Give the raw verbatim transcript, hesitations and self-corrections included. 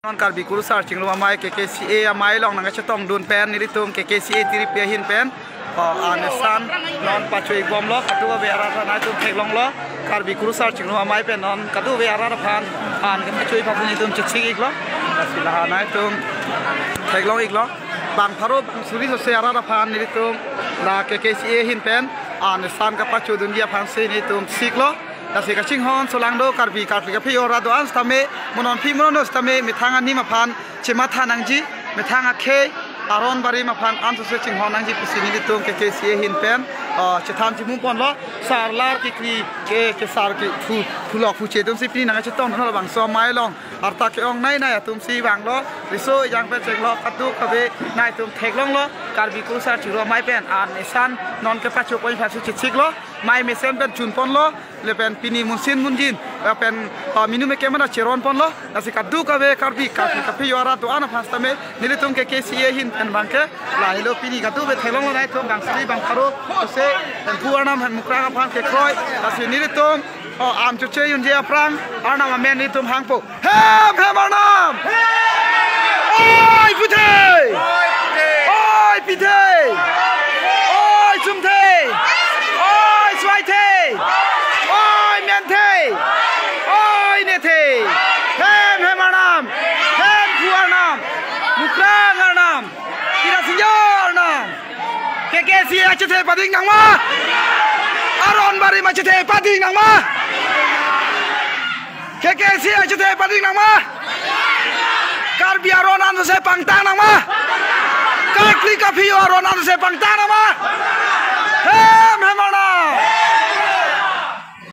Non Karbi Kurusar Chingrum Amei K K C A amei along nangkachetongdun pen nelitum K K C A tiripi ahin pen, o, anesan non pacho-ik bomlo, kadokave arat aphan nangtum theklonglo. Karbi Kurusar Chingrum Amei pen non kadokave arat aphan, aphan kapacho-ik aphan nelitum chesik-iklo. Lasi la nangtum theklong-iklo. Bang pharo bang suri sose arat aphan nelitum la K K C A ahin pen anesan kapachodunji aphansi nelitum siklo. Lasi kachinghon solangdo Karbi Karkli kaphi arat do-an sitame, mo nonphi mo non sitame, methang anim aphan chematha nangji, methang akhei aron barim aphan ansose chinghon nangji pusi nelitum K K C A ahin pen, ah, chethan chimum ponlo. Sarlar kekri ke, kesar ke phu, phulok phuche atumsi pini nangkachetongdun labangso amei along arta ke-ongnei nei atumsi vanglo, riso ejang pen chenglo, kadokave nangtum theklonglo. Karbi Kurusar Chingrum Amei pen anesan non kepacho pon aphansi chesiklo. Mei mesen pen chun ponlo, lapen pini munsin munjin, lapen, ah, minu meke mana cheron ponlo. Lasi kadokave Karbi Karkli kaphi arat do-an aphan sitame nelitum K K C A ahin pen abangke lahelo, pini kadokave theklonglo, nangtum bang suri bang pharo sose, Hemphu Arnam, Hemprang Mukrang aphan kekroi. Lasi nelitum, o, am choche unji aphrang Arnam amen nelitum hangpo. Hem hem Arnam! Oi Puthe! Oi Pithe! Oi Sumthe! Oi Swaithe! Oi Menthe! Oi Nethe! Hem hem Arnam! Hemphu Arnam! Mukrang Arnam! Kirasinjo Arnam! K K C A achethe pading nangma? Aron barim achethe pading nangma? K K C A achethe pading nangma? Karbi aron ansose pangtang nangma? Karkli kaphi aron ansose pangtang nangma? Hem hem Arnam!